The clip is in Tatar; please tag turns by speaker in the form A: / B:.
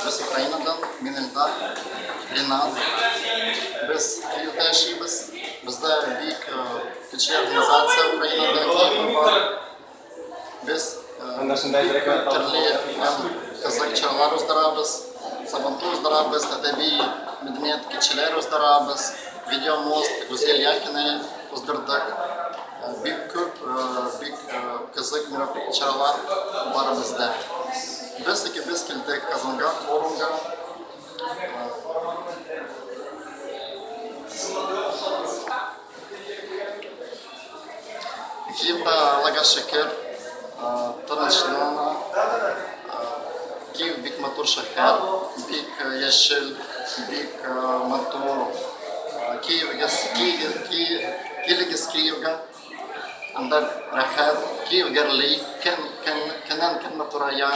A: Без Украинадан, мин Эльдар, Ренат. Без Киевта яшибез. Бездә бик кече организация Украинада Киевта бар. Без бик күп төрле һәм кызык чаралар уздырабыз. Сабантуй уздырабыз, әдәби мәдәният кичәләр уздырабыз. Видеомост Гүзәл Яхина уздырдык. Бик күп, бик кызык чаралар бар бездә. Без икебез килдек Казанга форумга. Киевта, Аллага шөкер, тынычлана. Киев бик матур шәһәр, бик яшел, бик матур. Киевгә, килегез Киевга. Анда рәхәт, Киев гөрли, көн, көн, көннән көн матурая.